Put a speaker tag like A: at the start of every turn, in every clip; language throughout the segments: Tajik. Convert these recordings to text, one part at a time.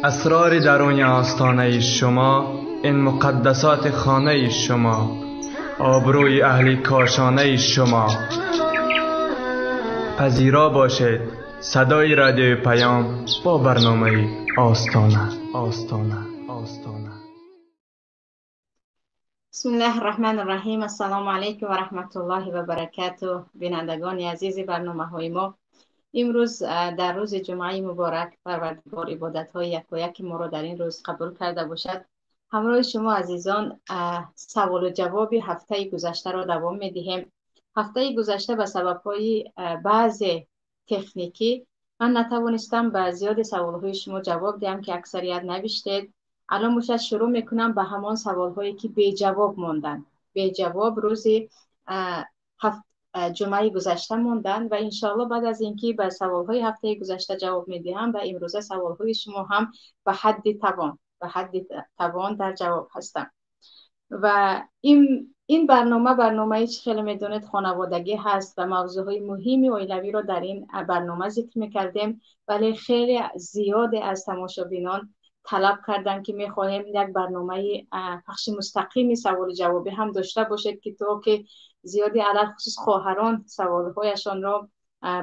A: اسرار درون آستانه شما، این مقدسات خانه شما، آبروی اهل کاشانه شما. پذیرا باشید صدای رادیو پیام با برنامه آستانه. آستانه آستانه.
B: بسم الله الرحمن الرحیم. السلام علیکم و رحمت الله و برکاته. بینندگان عزیز برنامه های ما، امروز در روز جمعه مبارک پروردگار عبادت های یک و یک ما را در این روز قبول کرده باشد. همراه شما عزیزان سوال و جواب هفته گذشته را دوام می دهیم. هفته گذشته به سبب های بعض تکنیکی من نتوانستم به زیاد سوال های شما جواب دهم که اکثریت نوشتید. الان باشد شروع میکنم به همان سوال هایی که بی جواب ماندن، بی جواب روز جمعه گذشته ماندن و انشاءالله بعد از اینکه به سوالهای هفته گذشته جواب میدهم و امروزه سوالهای شما هم به حد توان در جواب هستم. و این برنامه چه خیلی میدونید خانوادگی هست و موضوعهای مهمی عائلوی رو در این برنامه ذکر میکردیم، ولی خیلی زیاد از تماشابینان طلب کردن که میخواهیم یک برنامه پخش مستقیم سوال جوابی هم داشته باشید که تو که زیادی علی خصوص خواهران سوالهایشان را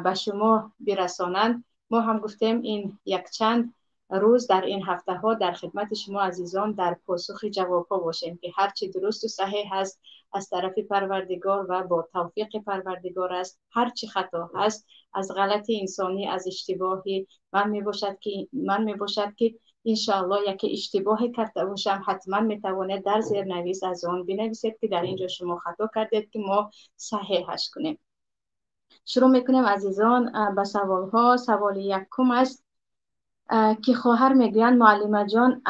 B: به شما برسانند. ما هم گفتیم این یک چند روز در این هفته ها در خدمت شما عزیزان در پاسخ جواب ها باشیم که هرچی درست و صحیح هست از طرف پروردگار و با توفیق پروردگار است، هرچی خطا هست از غلط انسانی، از اشتباهی من می باشد که انشاءالله یکی اشتباه کرده باشم حتما میتوانید در زیر نویس از آن بنویسید که در اینجا شما خطا کردید که ما صحیحش کنیم. شروع میکنیم عزیزان به سوال ها. سوال یکم است که خواهر میگویند معلمه جان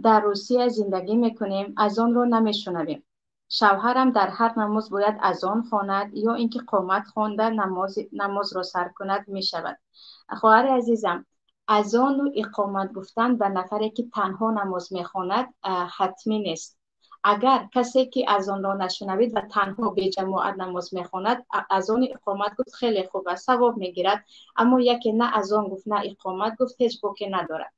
B: در روسیه زندگی میکنیم، از آن رو نمیشنویم. شوهرم در هر نماز باید اذان خواند یا اینکه قامت خوانده نماز را سر کند میشود. خواهر عزیزم، اذان و اقامت گفتن به نفری که تنها نماز میخواند حتمی نیست. اگر کسی که اذان را نشنوید و تنها به جماعت نماز میخواند اذان اقامت گفت خیلی خوب است، ثواب میگیرد، اما یکی نه اذان گفت نه اقامت گفت هیچ باکی ندارد.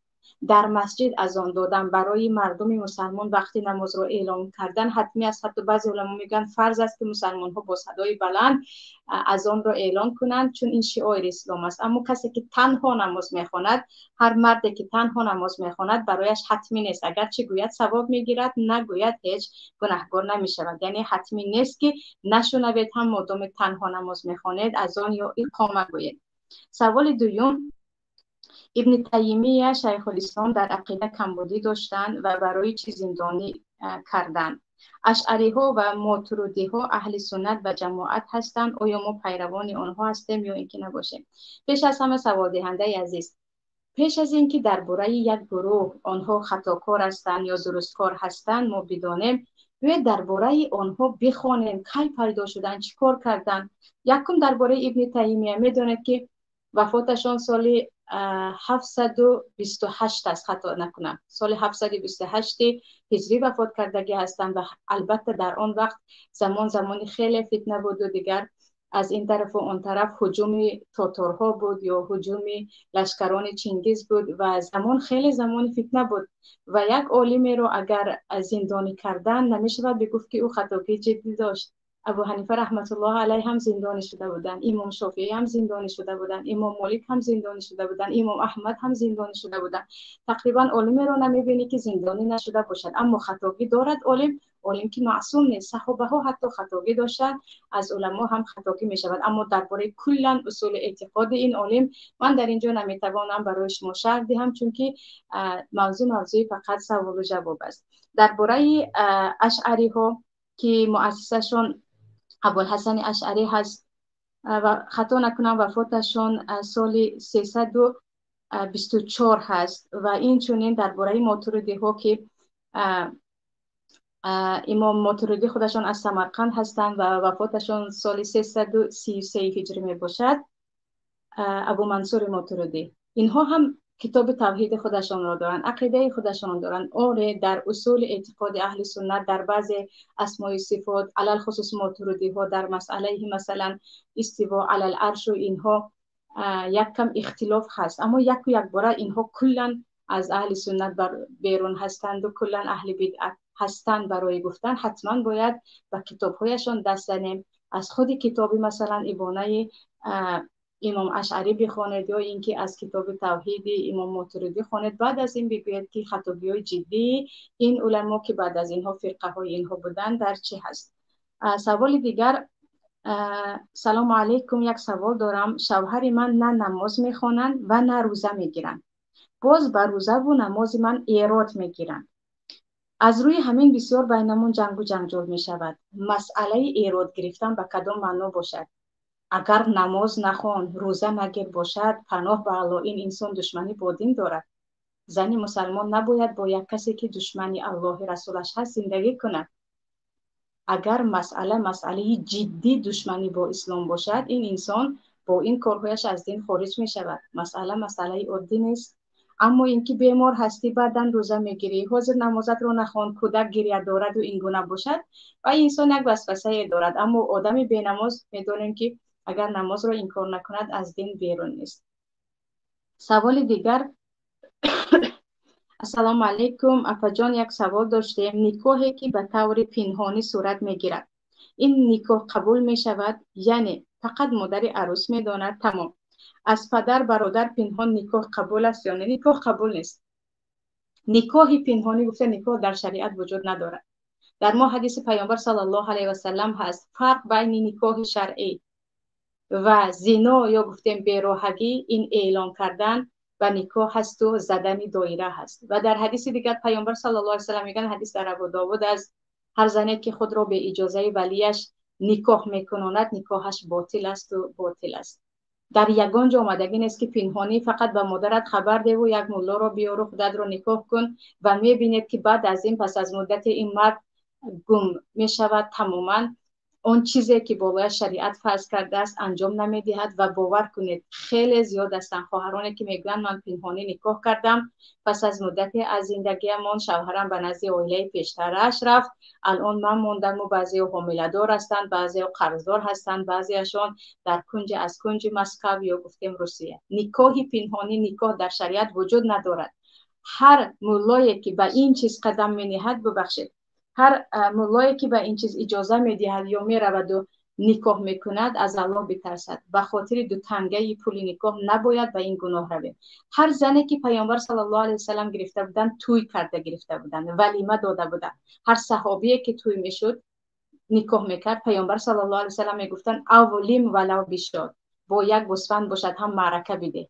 B: در مسجد اذان دادن برای مردم مسلمان وقتی نماز را اعلام کردن حتمی است. حتی بعضی علما میگن فرض است که مسلمان ها با صدای بلند اذان را اعلان کنند چون این شعار اسلام است. اما کسی که تنها نماز میخواند، هر مردی که تنها نماز میخواند برایش حتمی نیست. اگرچه گوید ثواب میگیرد، نگوید هیچ گناهگار نمیشود. یعنی حتمی نیست که نشنوید هم مادام تنها نماز میخواند اذان یا اقامت گوید. سوال دوم، ابن تیمیه شیخ الاسلام در عقیده کمبودی داشتند و برای چی زندانی کردند؟ اشعری ها و ماترودی ها اهل سنت و جماعت هستند، آیا ما پیروان آنها هستیم یا اینکه نباشیم؟ پیش از همه سوال دهنده عزیز، پیش از اینکه درباره یک گروه آنها خطاکار هستند یا درستکار هستند ما بدانیم، باید درباره آنها بخوانیم، کی پیدا شدن، چیکار کردن. یکم درباره ابن تیمیه میدونید که وفاتشان سال 728 است، خطا نکنم، سال 728 هجری وفات کردگی هستند و البته در آن وقت زمان خیلی فتنه بود و دیگر Аз ин тараф ва он тараф ҳуҷуми тоторҳо буд ё ҳуҷуми лашкарони Чингиз буд ва замон хеле замони фитна буд ва як олимеро агар зиндонӣ кардан, намешавад бигуфт, ки ӯ хатогии ҷиддӣ дошт. Абу Ҳанифа раҳматуллоҳи алайҳ ҳам зиндонӣ шуда буданд, Имом Шофеӣ ҳам зиндонӣ шуда буданд, Имом Молик ҳам зиндонӣ шуда буданд, Имом Аҳмад ҳам зиндонӣ шуда буданд. Тақрибан олимеро намебинӣ, ки зиндонӣ нашуда бошад. Аммо хатогӣ дорад олим, олим ки маъсум нест. Саҳобаҳо ҳатто хатогӣ доштанд, аз уламо ҳам хатогӣ мешавад. Аммо дар бораи куллан усули эътиқоди ин олим ман дар ин ҷо наметавонам барои шумо шарҳ диҳам, чунки мавзӯъ мавзӯи фақат саволу ҷавоб аст. Дар бораи ашъариҳо, ки муассисашон Абулҳасани Ашъарӣ ҳаст ва хато накунам, вафоташон соли 324 ҳаст ва инчунин дар бораи мотуридиҳо, ки Имом Мотуридӣ худашон аз Самарқанд ҳастанд ва вафоташон соли 333 ҳиҷрӣ мебошад, Абу Мансури Мотуридӣ. Инҳо ҳам китоби тавҳиди худашонро доранд, ақидаи худашонро доранд. Оре, дар усули эътиқоди аҳли суннат дар баъзе асмои сифот, алалхусус мотуридиҳо дар масъалаи, масалан, истиво алал аршу инҳо як кам ихтилоф ҳаст, аммо яку якбора инҳо куллан аз аҳли суннат берун ҳастанду куллан аҳли бидъат ҳастанд барои гуфтан, ҳатман бояд ба китобҳояшон даст занем. Аз худи китоби, масалан, Ибонаи Имом Ашъарӣ бихонед ё ин ки аз китоби тавҳиди Имом Мотуридӣ хонед, баъд аз ин бигӯед, ки хатогиҳои ҷиддии ин уламо, ки баъд аз инҳо фирқаҳои инҳо буданд, дар чӣ ҳаст. Саволи дигар: салому алайкум, як савол дорам. Шавҳари ман на намоз мехонанд ва на рӯза мегиранд, боз ба рӯзаву намози ман эрод мегиранд. Аз рӯи ҳамин бисёр байнамон ҷангу ҷанҷол мешавад. Масъалаи эрод гирифтан ба кадом маъно бошад? Агар намоз нахон, рӯза нагир бошад, паноҳ ба Аллоҳ, ин инсон душманӣ бо дин дорад. Зани мусалмон набояд бо як касе, ки душмани Аллоҳи расулаш ҳаст, зиндагӣ кунад. Агар масъала масъалаи ҷиддӣ душманӣ бо ислом бошад, ин инсон бо ин корҳояш аз дин хориҷ мешавад. Масъала масъалаи оддӣ нест. Аммо ин ки бемор ҳастӣ, баъдан рӯза мегирӣ, ҳозир намозатро нахон, кӯдак гиря дораду ин гуна бошад ва инсон як васвасае дорад. Аммо одами бенамоз, медонем, ки агар намозро инкор накунад, аз дин берун нест. Саволи дигар: ассалому алайкум, апаҷон, як савол доштем. Никоҳе, ки ба таври пинҳонӣ сурат мегирад, ин никоҳ қабул мешавад? Яъне фақат модари арӯс медонад, тамом. Аз падар, бародар пинҳон никоҳ қабул аст ё не? Никоҳ қабул нест. Никоҳи пинҳонӣ гуфта никоҳ дар шариат вуҷуд надорад. Дар мо ҳадиси Паёмбар саллаллоҳу алайҳи васаллам ҳаст: фарқ байни никоҳи шаръӣ ва зино ё гуфтем бероҳагӣ ин эълон кардан ба никоҳ ҳасту задани доира ҳаст. Ва дар ҳадиси дигар Паёмбар саллаллоҳу алайҳи васаллам мегӯянд, ҳадис дар Абу Довуд аст: ҳар зане, ки худро бе иҷозаи валияш никоҳ мекунонад, никоҳаш ботил асту ботил аст. Дар ягон ҷо омадагӣ нест, ки пинҳонӣ фақат ба модарат хабар деву як муллоро биёру худатро никоҳ кун. Ва мебинед, ки баъд аз ин, пас аз муддате ин мард гум мешавад тамоман, он чизе, ки болояш шариат фарз кардааст, анҷом намедиҳад. Ва бовар кунед, хеле зиёд ҳастанд хоҳароне, ки мегӯянд: ман пинҳонӣ никоҳ кардам, пас аз муддате аз зиндагиамон шавҳарам ба назди оилаи пештараш рафт, алон ман мондаму баъзеҳо ҳомиладор ҳастанд, баъзеҳо қарздор ҳастанд, баъзеашон дар кунҷи аз кунҷи Москав ё гуфтем Русия. Никоҳи пинҳонӣ, никоҳ дар шариат вуҷуд надорад. Ҳар муллое, ки ба ин чиз қадам мениҳад, бубахшед, ҳар муллое, ки ба ин чиз иҷоза медиҳад ё мераваду никоҳ мекунад, аз Аллоҳ битарсад. Ба хотири ду тангаи пули никоҳ набояд ба ин гуноҳ равем. Ҳар зане, ки Паёмбар саллаллоҳу алайҳи васаллам гирифта буданд, тӯй карда гирифта буданд, валима дода буданд. Ҳар саҳобие, ки тӯй мешуд, никоҳ мекард, Паёмбар саллаллоҳу алайҳи васаллам мегуфтанд: авлим валав бишот, бо як гӯсфанд бошад ҳам маърака бидеҳ.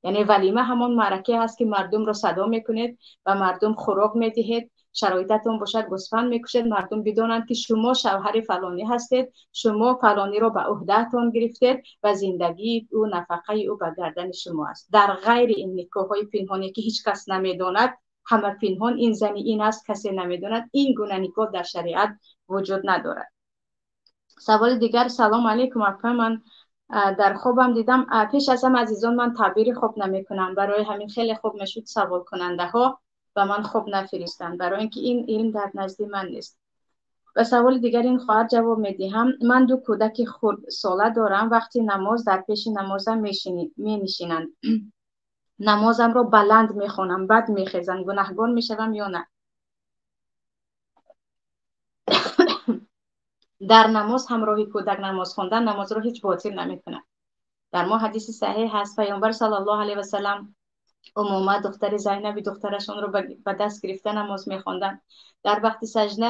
B: Яъне валима ҳамон маъракае ҳаст, ки мардумро садо мекунед ва мардум хӯрок медиҳед, шароитатон бошад, гӯсфанд мекушед, мардум бидонанд, ки шумо шавҳари фалонӣ ҳастед, шумо фалониро ба ӯҳдаатон гирифтед ва зиндагии ӯ, нафақаи ӯ ба гардани шумо аст. Дар ғайри ин, никоҳҳои пинҳоне, ки ҳеҷ кас намедонад, ҳама пинҳон, ин зани ин аст, касе намедонад, ин гуна никоҳ дар шариат вуҷуд надорад. Саволи дигар: салому алайкум, апа, ман дар хобам дидам. Пеш аз ҳама, азизон, ман таъбири хоб намекунам, барои ҳамин хеле хуб мешуд саволкунандаҳо ба ман хоб нафиристанд, барои ин ки ин илм дар назди ман нест. Ба саволи дигар ин хоҳар ҷавоб медиҳам. Ман ду кӯдаки хурдсола дорам. Вақти намоз дар пеши намозам менишинанд. Намозамро баланд мехонам, баъд мехезанд. Гунаҳгор мешавам ё на? Дар намоз ҳамроҳи кӯдак намоз хондан намозро ҳеҷ ботил намекунад. Дар мо ҳадиси саҳеҳ ҳаст, Паёмбар саллаллоҳу алайҳи васаллам Умома духтари Зайнаби духтарашонро ба даст гирифта намоз мехонданд. Дар вақти саҷда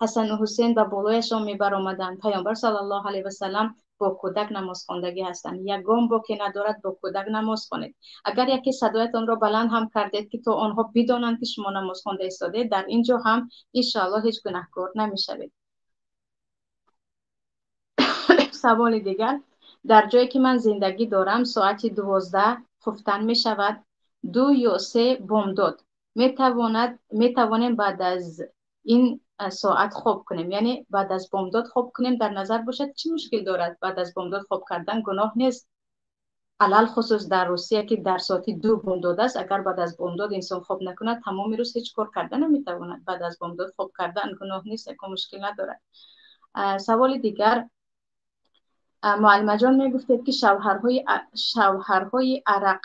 B: Ҳасану Ҳусейн ба болояшон мебаромаданд. Паёмбар саллаллоҳу алайҳи васаллам бо кӯдак намозхондагӣ ҳастанд. Ягон боке надорад бо кӯдак намоз хонед. Агар яке садоятонро баланд ҳам кардед, ки то онҳо бидонанд, ки шумо намозхонда истодед, дар ин ҷо ҳам иншоаллоҳ ҳеҷ гунаҳкор намешавед. Саволи дигар: дар ҷое ки ман зиндагӣ дорам, соати 12 хуфтан мешавад, 2 ё 3 бомдод. Метавонем баъд аз ин соат хоб кунем, яъне баъд аз бомдод хоб кунем. Дар назар бошад, чӣ мушкил дорад? Баъд аз бомдод хоб кардан гуноҳ нест. Алалхусус дар Русия, ки дар соати 2 бомдод аст, агар баъд аз бомдод инсон хоб накунад, тамоми рӯз ҳеҷ кор карда наметавонад. Баъд аз бомдод хоб кардан гуноҳ нест, ягон мушкил надорад. Саволи дигар: муаллимаҷон, мегуфтед, ки шавҳарҳои арақ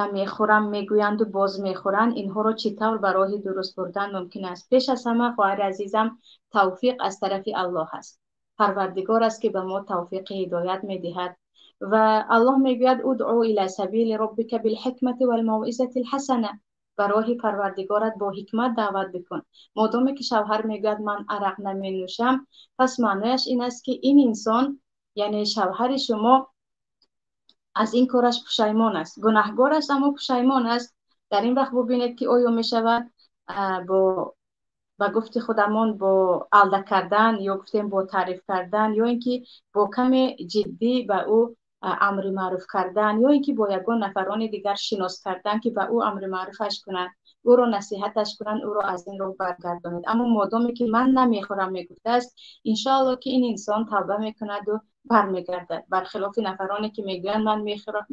B: намехӯрам мегӯянду боз мехӯранд, инҳоро чӣ тавр ба роҳи дуруст бурдан мумкин аст? Пеш аз ҳама, хоҳари азизам, тавфиқ аз тарафи Аллоҳ аст. Парвардигор аст, ки ба мо тавфиқи ҳидоят медиҳад. Ва Аллоҳ мегӯяд: удъу ила сабили роббика билҳикмати валмавъизати лҳасана. Ба роҳи Парвардигорат бо ҳикмат даъват бикун. Модоме ки шавҳар мегӯяд ман арақ наменӯшам, пас маънояш ин аст, ки ин инсон, яъне шавҳари шумо, аз ин кораш пушаймон аст. Гунаҳгор аст, аммо пушаймон аст. Дар ин вақт бубинед, ки оё мешавад бо ба гуфти худамон бо алда кардан ё гуфтем бо таъриф кардан, ё ин ки бо каме ҷиддӣ ба ӯ амри маъруф кардан, ё ин ки бо ягон нафарони дигар шинос кардан, ки ба ӯ амри маъруфаш кунанд, ӯро насиҳаташ кунанд, ӯро аз ин роҳ баргардонед. Аммо модоме ки ман намехӯрам мегуфтааст, иншоаллоҳ ки ин инсон тавба мекунаду бармегардад, бархилофи нафароне ки мегӯянд ман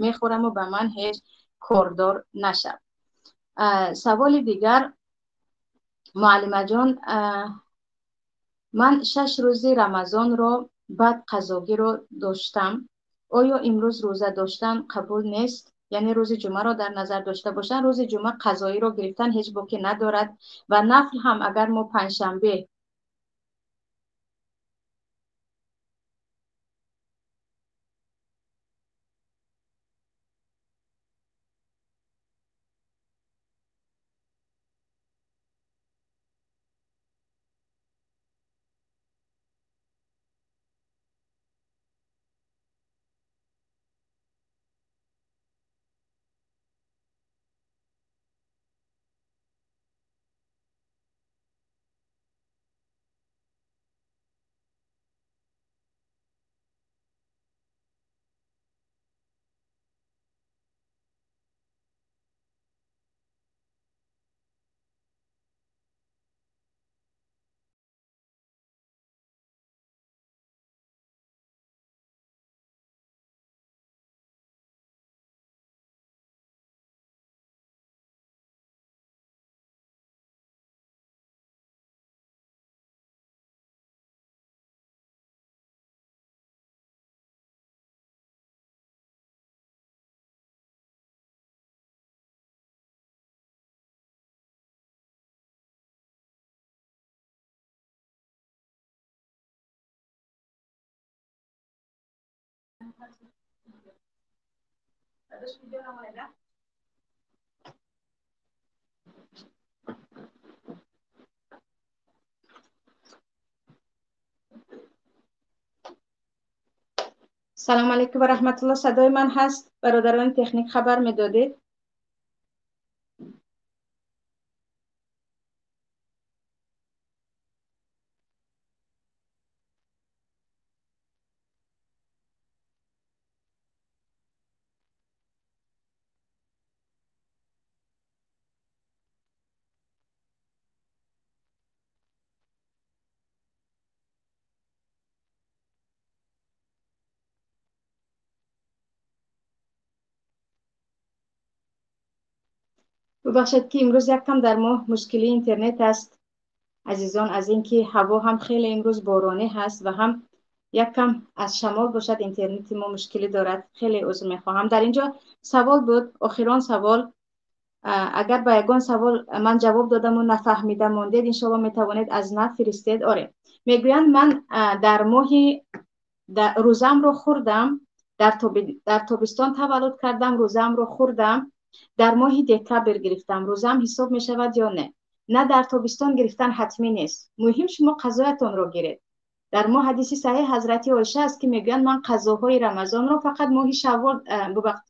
B: мехӯраму ба ман ҳеҷ кордор нашав. Саволи дигар: муаллимаҷон, ман 6 рӯзи Рамазонро баъд қазогиро доштам. Оё имрӯз рӯза доштан қабул нест? Яъне рӯзи ҷумъаро дар назар дошта бошанд, рӯзи ҷумъа қазоиро гирифтан ҳеҷ боке надорад ва нафл ҳам агар мо панҷшанбе Салом алейкум ва раҳматуллоҳ. Садои ман ҳаст? Бародарони техник хабар медодед? Бубахшед, ки имрӯз як кам дар мо мушкили интернет аст. Азизон, аз инки ҳаво ҳам хеле имрӯз боронӣ ҳаст ва ҳам якам аз шамол бошад, интернети мо мушкилӣ дорад. Хеле узр мехоҳам. Дар инҷо савол буд, охирон савол. Агар ба ягон савол ман ҷавоб додаму нафаҳмида мондед, иншоалло метавонед аз нав фиристед. Оре, мегӯянд ман дар моҳи рӯзамро хӯрдам, дар тобистон таваллуд кардам, рӯзамро хӯрдам, дар моҳи декабр гирифтам, рӯзам ҳисоб мешавад ё не? На, дар тобистон гирифтан ҳатмӣ нест. Муҳим шумо қазоятонро гиред. Дар мо ҳадиси саҳеҳ ҳазрати Оиша аст, ки мегӯянд ман қазоҳои Рамазонро фақат моҳи Шаввол,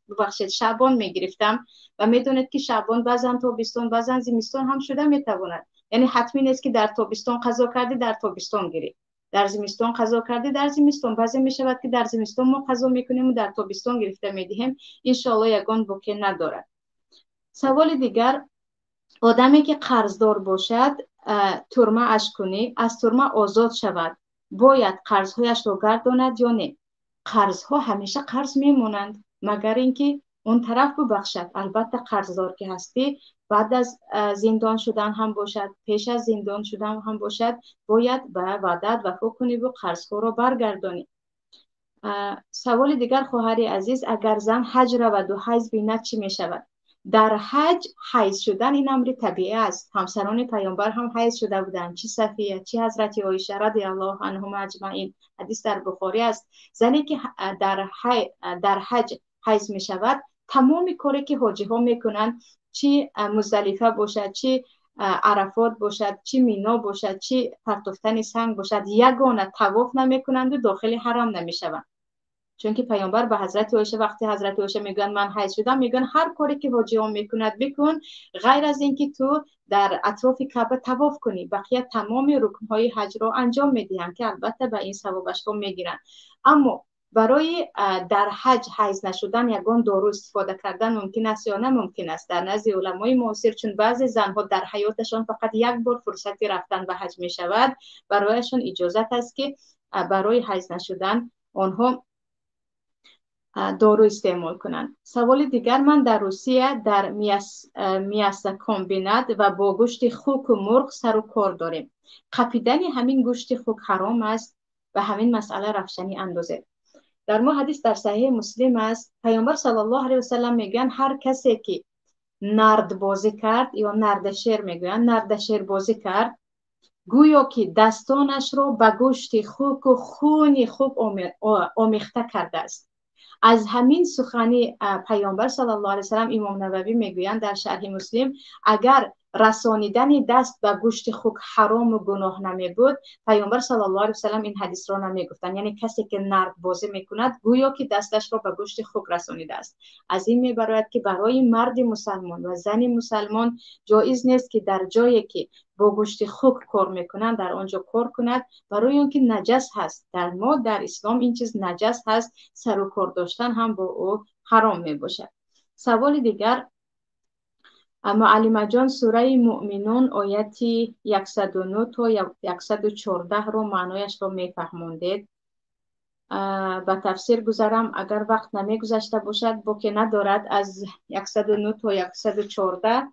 B: бубахшед, Шаъбон мегирифтам ва медонед ки Шаъбон баъзан тобистон, баъзан зимистон ҳам шуда метавонад. Яъне ҳатмӣ нест ки дар тобистон қазо кардӣ, дар тобистон гирӣ. Дар зимистон қазо кардӣ, дар зимистон. Баъзе мешавад ки дар зимистон мо қазо мекунем ва дар тобистон гирифта медиҳем. Иншоалло ягон боке надорад. Саволи дигар, одаме ки қарздор бошад, турма кунӣ, аз турма озод шавад, бояд қарзҳояшро гардонад ё не? Қарзҳо ҳамеша қарз мемонанд, магар инки он тараф бубахшад. Албатта қарздор ки ҳастӣ, баъд аз зиндон шудан ҳам бошад, пеш аз зиндон шудан ҳам бошад, бояд ба ваъдаат вафо кунӣ ва қарзҳоро баргардонӣ. Саволи дигар, хоҳари азиз, агар зан ҳаҷ раваду ҳайз бинад, чӣ мешавад? Дар ҳаҷ ҳайз шудан ин амри табиӣ аст. Ҳамсарони паёмбар ҳам ҳайз шуда буданд, чӣ Сафия, чӣ ҳазрати Оиша радиаллоҳу анҳум аҷмаин. Ҳадис дар Бухорӣ аст. Зане ки дар ҳаҷ ҳайз мешавад, тамоми коре ки ҳоҷиҳо мекунанд, чӣ Муздалифа бошад, чӣ Арафот бошад, чӣ Мино бошад, чӣ партофтани санг бошад, ягона тавоф намекунанду дохили ҳарам намешаванд. Чунки паёмбар ба ҳазрати Оиша, вақте ҳазрати Оиша мегӯянд ман ҳайз шудам, мегӯянд ҳар коре ки ҳоҷиҳо мекунад бикун, ғайр аз ин ки ту дар атрофи Каъба тавоф кунӣ. Бақия тамоми рукнҳои ҳаҷро анҷом медиҳанд, ки албатта ба ин савобашро мегиранд. Аммо барои дар ҳаҷ ҳайз нашудан ягон дору истифода кардан мумкин аст ё на мумкин аст? Дар назди уламои муосир, чун баъзе занҳо дар ҳаёташон фақат як бор фурсати рафтан ба ҳаҷ мешавад, барояшон иҷозат аст ки барои ҳайз нашудан онҳо дору истеъмол кунанд. Саволи дигар, ман дар Русия дар мясокомбинат ва бо гӯшти хуку мурғ сару кор дорем. Қапидани ҳамин гӯшти хук ҳаром аст? Ба ҳамин масъала равшанӣ андозед. Дар мо ҳадис дар саҳеҳи Муслим аст. Паёмбар саллаллоҳу алайҳи васаллам мегӯянд ҳар касе ки нардбозӣ кард ё нардашер мегӯянд, нардашербозӣ кард, гӯё ки дастонашро ба гӯшти хуку хуни хук омехта кардааст. Аз ҳамин сухани паёмбар саллаллоҳу алайҳи васаллам имом Нававӣ мегӯянд дар шарҳи Муслим, агар расонидани даст ба гӯшти хук ҳарому гуноҳ намебуд, паёмбар саллаллоҳу алайҳи васаллам ин ҳадисро намегуфтанд. Яъне касе ки нардбозӣ мекунад, гӯё ки дасташро ба гӯшти хук расонидааст. Аз ин мебарояд ки барои марди мусалмон ва зани мусалмон ҷоиз нест ки дар ҷое ки бо гӯшти хук кор мекунанд, дар он ҷо кор кунад, барои он ки наҷас ҳаст. Дар мо дар ислом ин чиз наҷас ҳаст, сару кор доштан ҳам бо ӯ ҳаром мебошад. Саволи дигар, муаллимаҷон, сураи Муъминун ояти 109 то 114-ро маънояшро мефаҳмондед. Ба тафсир гузарам, агар вақт намегузашта бошад, боке надорад. Аз 109 то 114,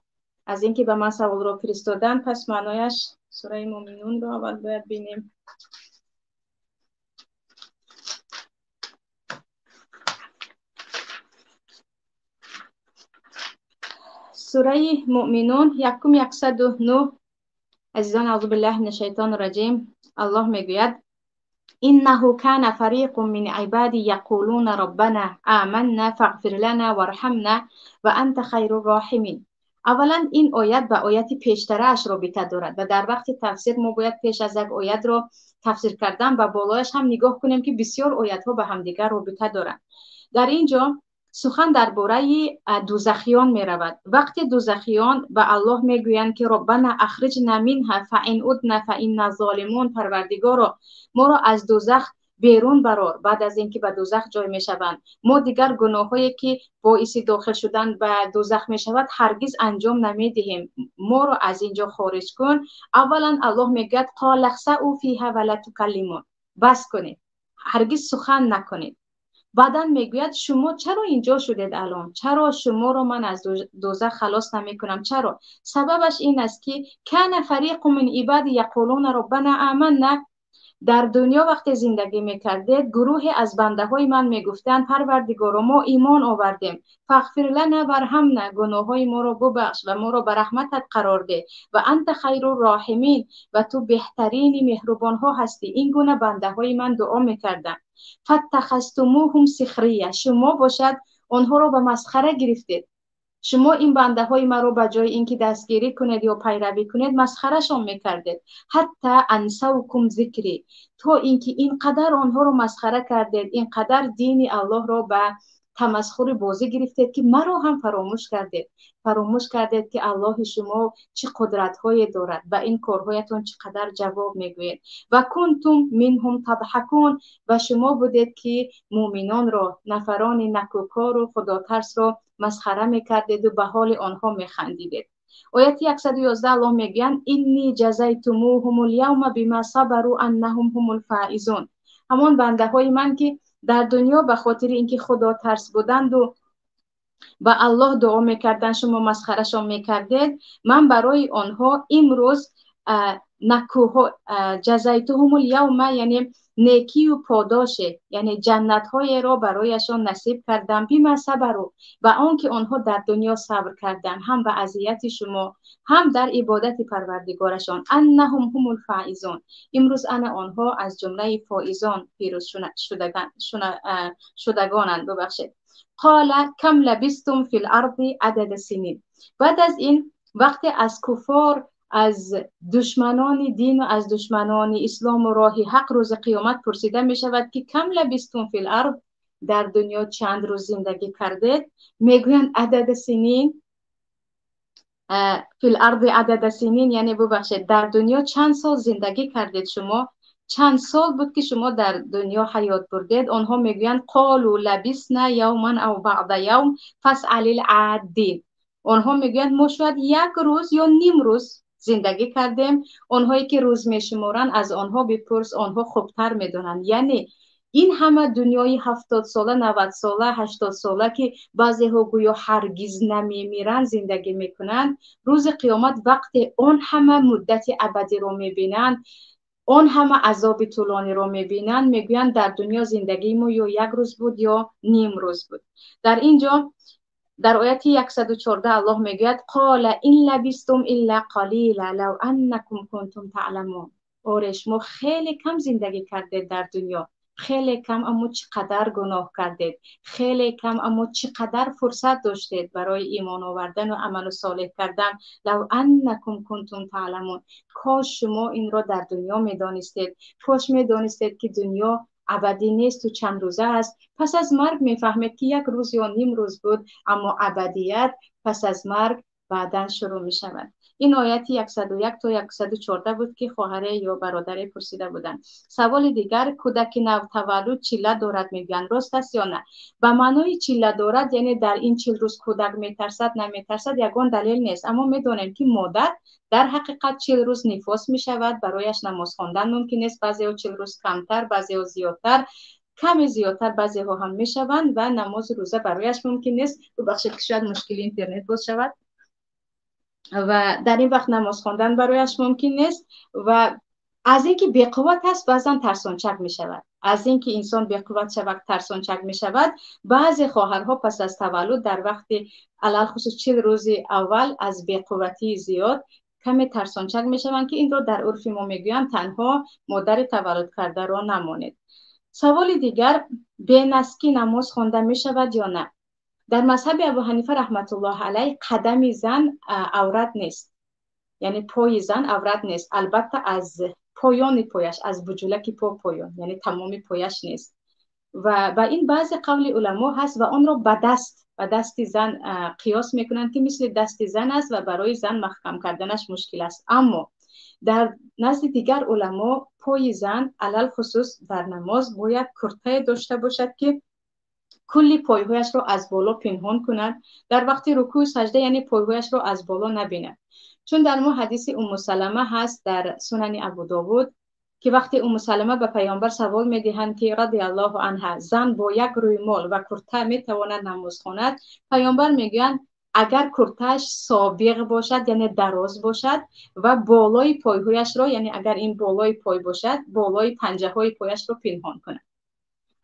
B: аз инки ба ман саволро фиристоданд, пас маънояш сураи Муъминунро аввал бояд бинем. Сураи Муъминун якум 109. Азизон, аъузу биллаҳи мина шайтони раҷим. Аллоҳ мегӯяд: иннаҳу кана фариқун мин ибади яқулуна роббана аманна фағфир лана варҳамна ва анта хайру роҳимин. Аввалан ин оят ба ояти пештарааш робита дорад ва дар вақти тафсир мо бояд пеш аз як оятро тафсир кардан ба болояш ҳам нигоҳ кунем, ки бисёр оятҳо ба ҳамдигар робита доранд. Дар ин ҷо сухан дар бораи дузахиён меравад. Вақте дузахиён ба Аллоҳ мегӯянд ки роббана ахриҷна минҳа фа ин удна фа инна золимун, Парвардигоро, моро аз дузах берун барор, баъд аз ин ки ба дузах ҷой мешаванд, мо дигар гуноҳҳое ки боиси дохил шудан ба дузах мешавад ҳаргиз анҷом намедиҳем, моро аз ин ҷо хориҷ кун. Аввалан Аллоҳ мегӯяд қола хсау фиҳа ва ла тукаллимун, бас кунед, ҳаргиз сухан накунед. Баъдан мегӯяд шумо чаро инҷо шудед алон? Чаро шуморо ман аз дӯзах халос намекунам? Чаро? Сабабаш ин аст ки кана фариқу мин ибади яқулуна роббана аманна. Дар дунё вақте зиндагӣ мекардед, гурӯҳе аз бандаҳои ман мегуфтанд парвардигоро, мо имон овардем, фағфир лана варҳамна, гуноҳҳои моро бубахш ва моро ба раҳматат қарор деҳ, ва анта хайру роҳимин, ва ту беҳтарини меҳрубонҳо ҳастӣ. Ин гуна бандаҳои ман дуо мекарданд. Фаттахастумуҳум сихрия, шумо бошад онҳоро ба масхара гирифтед. Шумо ин бандаҳои маро ба ҷои ин ки дастгирӣ кунед ё пайравӣ кунед, масхарашон мекардед. Ҳатта ансавкум зикрӣ, то ин ки ин қадар онҳоро масхара кардед, ин қадар дини Аллоҳро ба тамасхури бозӣ гирифтед, ки маро ҳам фаромӯш кардед. Фаромӯш кардед, ки Аллоҳи шумо чӣ қудратҳое дорад ва ин корҳоятон чӣ қадар ҷавоб мегӯед. Ва кунтум минҳум тадҳакун, ва шумо будед, ки муъминонро, нафарони накӯкору худотарсро масхара мекардеду ба ҳоли онҳо механдидед. Ояти 111 Аллоҳ мегӯянд инни ҷазайтумуҳумул явма бима сабару аннаҳум ҳумул фаизун. Ҳамон бандаҳои ман, ки дар дунё ба хотири инки худотарс буданду ба Аллоҳ дуо мекарданд, шумо масхарашон мекардед, ман барои онҳо имрӯз накӯҳо ҷазайтуҳумул явма, яъне некию подоше, яъне ҷаннатҳоеро барояшон насиб кардам, бима сабару, ба он ки онҳо дар дунё сабр карданд, ҳам ба азияти шумо, ҳам дар ибодати парвардигорашон. Аннаҳум ҳумул фаизун, имрӯз ана онҳо аз ҷумлаи фоизон пирӯз шудагонанд. Бубахшед. Қола кам лабистум фил арди адада синин. Баъд аз ин вақте аз куфор, аз душманони дин ва аз душманони ислому роҳи ҳақ рӯзи қиёмат пурсида мешавад, ки кам лабистум фил ард, дар дунё чанд рӯз зиндагӣ кардед, мегӯянд адада синин, фил арди адада синин, яъне бубахшед, дар дунё чанд сол зиндагӣ кардед шумо, чанд сол буд ки шумо дар дунё ҳаёт бурдед. Онҳо мегӯянд қолу лабисна явман ав баъда явм фасъалил аддин. Онҳо мегӯянд мо шояд як рӯз ё ним рӯз зиндагӣ кардем. Онҳое ки рӯз мешуморанд, аз онҳо бипурс, онҳо хубтар медонанд. Яъне ин ҳама дунёи 70 сола, 90 сола, 80 сола, ки баъзеҳо гӯё ҳаргиз намемиранд, зиндагӣ мекунанд, рӯзи қиёмат вақте он ҳама муддати абадиро мебинанд, он ҳама азоби тӯлониро мебинанд, мегӯянд дар дунё зиндагии мо ё як рӯз буд ё ним рӯз буд. Дар ин ҷо дар ояти 114 Аллоҳ мегӯяд қола ин лабистум илла қалила лав аннакум кунтум таъламун. Оре, шумо хеле кам зиндагӣ кардед дар дунё, хеле кам, аммо чӣ қадар гуноҳ кардед, хеле кам, аммо чӣ қадар фурсат доштед барои имон овардан ва амалу солеҳ кардан. Лав аннакум кунтум таъламун. Кош шумо инро дар дунё медонистед, кош медонистед, ки дунё абадӣ несту чанд рӯза аст. Пас аз марг мефаҳмед, ки як рӯз ё ним рӯз буд, аммо абадият пас аз марг баъдан шурӯъ мешавад. Ин ояти 101 то 114 буд, ки хоҳаре ё бародаре пурсида буданд. Саволи дигар: кӯдаки навтаваллуд чилла дорад, мегӯянд, рост аст ё на? Ба маънои чилла дорад, яъне дар ин 40 рӯз кӯдак метарсад, наметарсад, ягон далел нест. Аммо медонем, ки модар дар ҳақиқат 40 рӯз нифос мешавад, барояш намоз хондан мумкин нест. Баъзеҳо 40 рӯз камтар, баъзеҳо зиёдтар, каме зиёдтар баъзеҳо ҳам мешаванд ва намози рӯза барояш мумкин нест. Бубахшед, ки шояд мушкили интернет боз шавад. Ва дар ин вақт намоз хондан барояш мумкин нест ва аз ин ки беқувват аст, баъзан тарсончак мешавад. Аз ин ки инсон беқувват шавад, тарсончак мешавад. Баъзе хоҳарҳо пас аз таваллуд дар вақти алалхусус 40 рӯзи аввал аз беқувватии зиёд каме тарсончак мешаванд, ки инро дар урфи мо мегӯянд танҳо модари таваллуд кардаро намонед. Саволи дигар: бенаски намоз хонда мешавад ё на? Дар мазҳаби Абу Ҳанифа раҳматуллоҳ алайҳ қадами зан аврат нест, яъне пои зан аврат нест. Албатта аз поёни пояш, аз буҷулаки по поён, яъне тамоми пояш нест. Ва ба ин баъзе қавли уламо ҳаст ва онро ба дасти зан қиёс мекунанд, ки мисли дасти зан аст ва барои зан маҳкам карданаш мушкил аст. Аммо дар назди дигар уламо пои зан алалхусус дар намоз бояд куртае дошта бошад, ки кулли пойҳояшро аз боло пинҳон кунад. Дар вақти рукӯъ, сажда, яъне пойҳояшро аз боло набинад. Чун дар мо ҳадиси Умму Салама ҳаст дар Сунани Абу Довуд, ки вақте Умму Салама ба паёмбар савол медиҳанд, ки радиаллоҳу анҳа, зан бо як рӯймол ва курта метавонад намоз хонад? Паёмбар мегӯянд, агар куртааш собиқ бошад, яъне дароз бошад ва болои пойҳояшро, яъне агар ин болои пой бошад, болои панҷаҳои пояшро пинҳон кунад.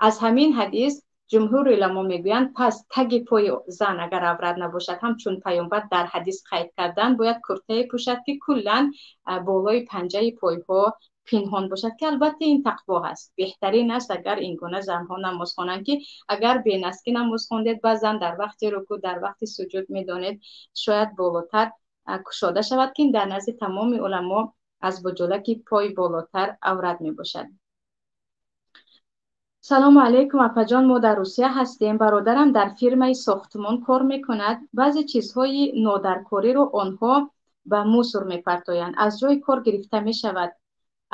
B: Аз ҳамин ҳадис ҷумҳури уламо мегӯянд, пас таги пои зан агар аврат набошад ҳам, чун паёмбар дар ҳадис қайд кардан, бояд куртае пӯшад, ки куллан болои панҷаи пойҳо пинҳон бошад, ки албатта ин тақво ҳаст. Беҳтарин аст, агар ин гуна занҳо намоз хонанд, ки агар бенаски намоз хондед, баъзан дар вақти рукӯъ, дар вақти суҷуд медонед, шояд болотар кушода шавад, ки ин дар назди тамоми уламо аз буҷулаки пой болотар аврат мебошад. Салому алайкум, апаҷон, мо дар Русия ҳастем. Бародарам дар фирмаи сохтмон кор мекунад. Баъзе чизҳои нодаркориро онҳо ба мусор мепартоянд. Аз ҷои кор гирифта мешавад.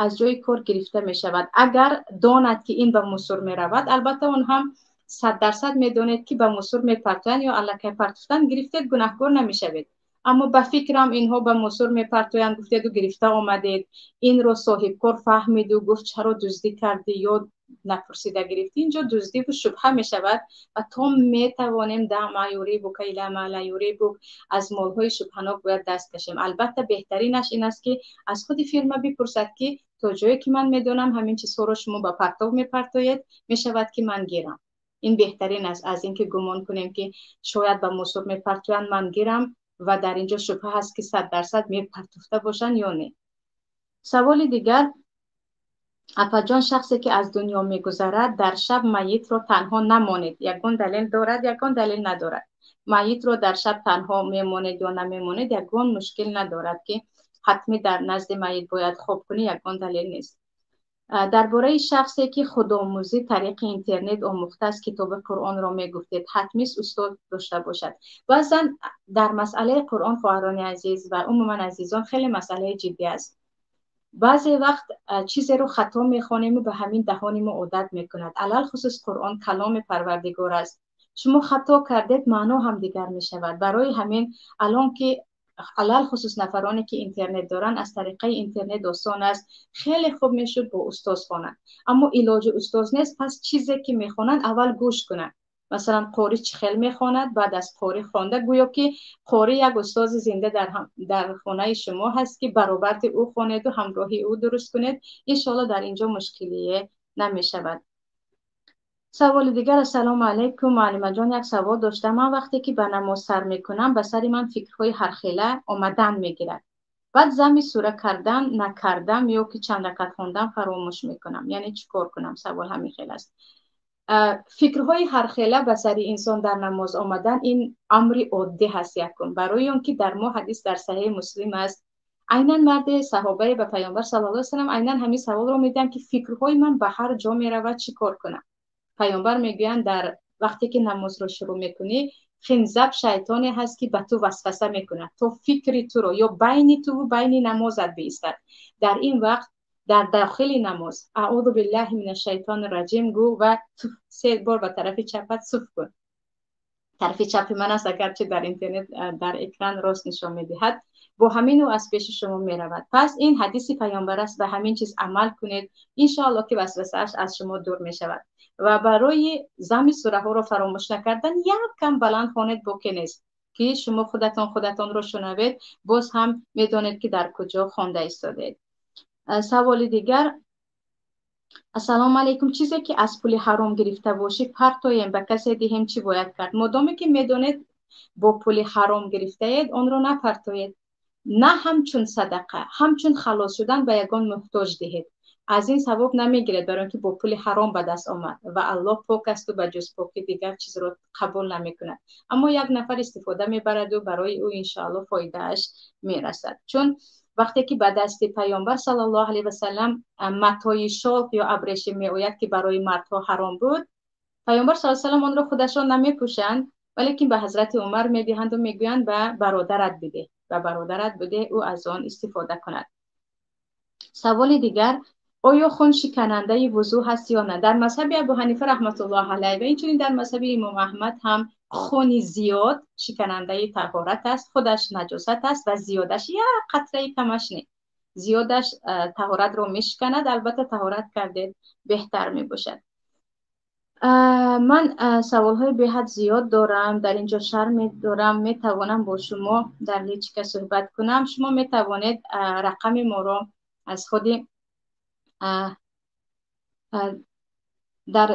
B: Аз ҷои кор гирифта мешавад. Агар донад, ки ин ба мусор меравад, албатта он ҳам 100% медонед, ки ба мусор мепартоянд ё аллакай партофтан гирифтед, гунаҳкор намешавед. Аммо ба фикрам инҳо ба мусор мепартоянд гуфтеду гирифта омадед. Инро соҳибкор фаҳмиду гуфт, чаро дуздӣ кардӣ ё напурсида гирифтӣ? Инҷо дуздиву шубҳа мешавад ва то метавонем да ма юрибука ила ма ла юрибук, аз молҳои шубҳанок бояд даст кашем. Албатта беҳтаринаш ин аст, ки аз худи фирма бипурсад, ки то ҷое ки ман медонам, ҳамин чизҳоро шумо ба партов мепартоед, мешавад ки ман гирам? Ин беҳтарин аст аз ин ки гумон кунем, ки шояд ба мусор мепартоянд, ман гирам ва дар инҷо шубҳа ҳаст, ки 100% мепартофта бошанд ё не. Саволи дигар: апаҷон, шахсе ки аз дунё мегузарад, дар шаб майитро танҳо намонед, ягон далел дорад? Ягон далел надорад. Майитро дар шаб танҳо мемонед ё намемонед, ягон мушкил надорад, ки ҳатмӣ дар назди майит бояд хоб кунӣ, ягон далел нест. Дар бораи шахсе ки худомӯзӣ тариқи интернет омӯхтааст китоби Қуръонро мегуфтед, ҳатмист устод дошта бошад? Баъзан дар масъалаи Қуръон, хоҳарони азиз ва умуман азизон, хеле масъалаи ҷиддӣ аст. Баъзе вақт чизеро хато мехонему ба ҳамин даҳони мо одат мекунад. Алалхусус Қуръон каломи Парвардигор аст. Шумо хато кардед, маъно ҳам дигар мешавад. Барои ҳамин алон ки алалхусус нафароне ки интернет доранд, аз тариқаи интернет осон аст, хеле хуб мешуд бо устоз хонанд. Аммо илоҷи устоз нест, пас чизе ки мехонанд, аввал гӯш кунанд. Масалан, қорӣ чӣ хел мехонад, баъд аз қорӣ хонда, гӯё ки қорӣ як устози зинда дар хонаи шумо ҳаст, ки баробарди ӯ хонеду ҳамроҳи ӯ дуруст кунед. Иншоалло, дар инҷо мушкилие намешавад. Саволи дигар: ассалому алайкум, муаллимаҷон, як савол доштам. Ман вақте ки ба намоз сар мекунам, ба сари ман фикрҳои ҳархела омадан мегирад. Баъд зами сура кардан, накардам ё ки чанд ракат хондам, фаромӯш мекунам. Яъне чӣ кор кунам? Савол ҳамин хел аст. Фикрҳои ҳархела ба сари инсон дар намоз омадан, ин амри оддӣ ҳаст. Якум, барои он ки дар мо ҳадис дар Саҳеҳи Муслим аст, айнан марде саҳобае ба паёмбар саллаллоҳу алайҳи васаллам айнан ҳамин саволро медиҳанд, ки фикрҳои ман ба ҳар ҷо меравад, чӣ кор кунам? Паёмбар мегӯянд, дар вақте ки намозро шурӯъ мекунӣ, хинзаб шайтоне ҳаст, ки ба ту васваса мекунад, то фикри туро ё байни туву байни намозат биистад. Дар ин вақт дар дохили намоз аъузу биллаҳи мина шайтони раҷим гӯ ва се бор ба тарафи чапат суф кун. Тарафи чапи ман аст, агарчи дар интернет дар экран рост нишон медиҳад. Бо ҳамин ӯ аз пеши шумо меравад. Пас ин ҳадиси паёмбар аст, ба ҳамин чиз амал кунед, иншоалло, ки васвасааш аз шумо дур мешавад. Ва барои зами сураҳоро фаромӯш накардан як кам баланд хонед, боке нест, ки шумо худатон худатонро шунавед, боз ҳам медонед, ки дар куҷо хонда истодед. Саволи дигар: ассалому алайкум, чизе ки аз пули ҳаром гирифта бошӣ, партоем, ба касе диҳем, чӣ бояд кард? Модоме ки медонед, бо пули ҳаром гирифтаед, онро напартоед, на ҳамчун садақа, ҳамчун халос шудан ба ягон муҳтоҷ диҳед. Аз ин савоб намегиред, барои он ки бо пули ҳаром ба даст омад ва Аллоҳ пок асту ба ҷуз покӣ дигар чизро қабул намекунад. Аммо як нафар истифода мебараду барои ӯ иншоалло фоидааш мерасад, чун вақте ки ба дасти паёмбар саллаллоҳу алайҳи васаллам матои шолк ё абрешим меояд, ки барои мардҳо ҳаром буд, паёмбар саллаллоҳу алайҳи васаллам онро худашон намепӯшанд, валекин ба ҳазрати Умар медиҳанду мегӯянд, ба бародарат бидеҳ, ба бародарат бидеҳ, ӯ аз он истифода кунад. Саволи дигар: оё хун шиканандаи вузӯ ҳаст ё на? Дар мазҳаби Абу Ҳанифа раҳматуллоҳ алайҳ ва инчунин дар мазҳаби имом Аҳмад ҳам хуни зиёд шиканандаи таҳорат аст, худаш наҷосат аст ва зиёдаш як қатраи камаш не. Зиёдаш таҳоратро мешиканад. Албатта таҳорат кардед беҳтар мебошад. Ман саволҳои беҳад зиёд дорам, дар инҷо шарм дорам, метавонам бо шумо дар личка суҳбат кунам. Шумо метавонед рақами моро аз худи дар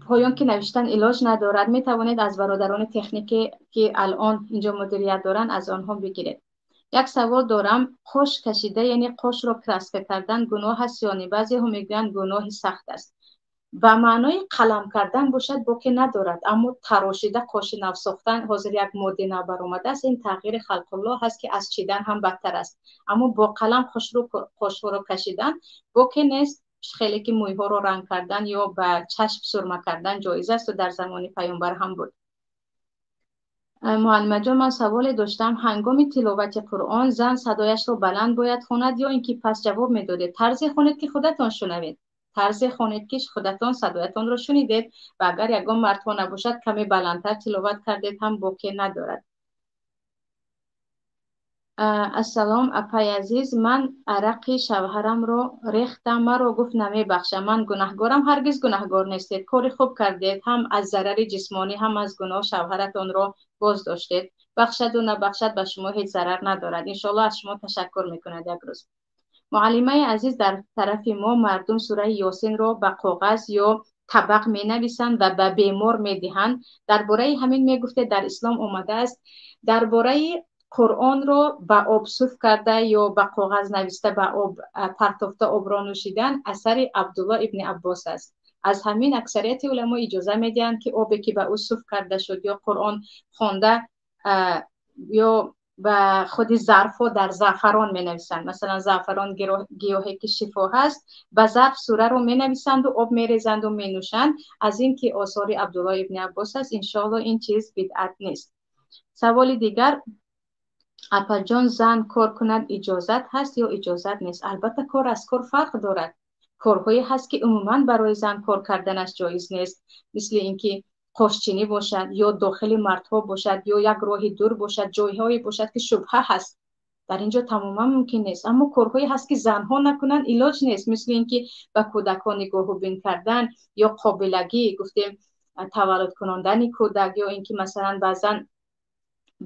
B: поён ки навиштан илоҷ надорад, метавонед аз бародарони техникӣ ки алон инҷо мудирият доранд аз онҳо бигиред. Як савол дорам, қош кашида, яъне қошро краска кардан гуноҳ аст ё не? Баъзеҳо мегӯянд гуноҳи сахт аст. Ба маънои қалам кардан бошад боке надорад, аммо тарошида қоши нав сохтан ҳозир як моди нав баромадааст, ин тағйири халқуллоҳ аст ки аз чидан ҳам бадтар аст. Аммо бо қалам қошҳоро кашидан боке нест. Хеле ки мӯйҳоро ранг кардан ё ба чашм сурма кардан ҷоиз аст ва дар замони паёмбар ҳам буд. Муаллимаҷон, ман саволе доштам. Ҳангоми тиловати Қуръон зан садояшро баланд бояд хонад ё ин ки пас ҷавоб медодед? Тарзе хонед ки худатон шунавед. Тарзе хонед ки худатон садоятонро шунидед ва агар ягон мардҳо набошад каме баландтар тиловат кардед ҳам боке надорад. Ассалом апай азиз, ман арақи шавҳарамро рехтам, маро гуфт намебахшам, ман гунаҳгорам. Ҳаргиз гунаҳгор нестед, кори хуб кардед, ҳам аз зарари ҷисмонӣ ҳам аз гуноҳ шавҳаратонро боз доштед. Бахшаду набахшад ба шумо ҳеҷ зарар надорад. Иншоаллоҳ аз шумо ташаккур мекунад як рӯз. Муаллимаи азиз, дар тарафи мо мардум сураи Ёсинро ба коғаз ё табақ менависанд ва ба бемор медиҳанд. Дар бораи ҳамин мегуфтед, дар ислом омадааст. Дар бораи Қуръонро ба об суф карда ё ба коғаз нависта ба об партофта обро нӯшидан асари Абдулло ибни Аббос аст. Аз ҳамин аксарияти уламо иҷоза медиҳанд ки обе ки ба ӯ суф карда шуд ё Қуръон хонда ё ба худи зарфҳо дар заъфарон менависанд. Масалан, заъфарон гиёҳе ки шифо ҳаст, ба зарф сураро менависанду об мерезанду менӯшанд. Аз ин ки осори Абдулло ибни Аббос аст, иншоалло ин чиз бидъат нест. Саволи дигар, апаҷон, зан кор кунад иҷозат ҳаст ё иҷозат нест? Албатта кор аз кор фарқ дорад. Корҳое ҳаст ки умуман барои зан кор карданаш ҷоиз нест, мисли ин ки қошчинӣ бошад ё дохили мардҳо бошад ё як роҳи дур бошад, ҷойҳое бошад ки шубҳа ҳаст. Дар ин ҷо тамоман мумкин нест. Аммо корҳое ҳаст ки занҳо накунанд илоҷ нест, мисли ин ки ба кӯдакон нигоҳубин кардан ё қобилагӣ, гуфтем таваллуд кунондани кӯдак, ё ин ки масалан баъзан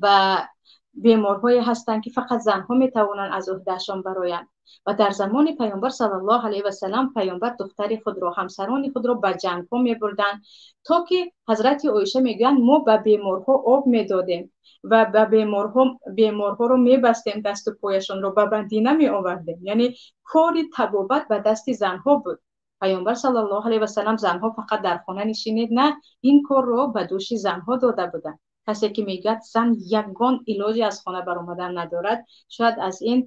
B: ба беморҳое ҳастанд ки фақат занҳо метавонанд аз уҳдаашон бароянд. Ва дар замони паёмбар саллаллоҳу алайҳи васаллам паёмбар духтари худро, ҳамсарони худро ба ҷангҳо мебурданд, то ки ҳазрати Оиша мегӯянд мо ба беморҳо об медодем ва ба беморҳоро мебастем, дасту пояшонро ба бандӣ намеовардем. Яъне кори табобат ба дасти занҳо буд. Паёмбар саллаллоҳу алайҳи васаллам занҳо фақат дар хона нишинед, на, ин корро ба дӯши занҳо дода буданд. Касе ки мегӯяд зан ягон илоҷи аз хона баромадан надорад, шояд аз ин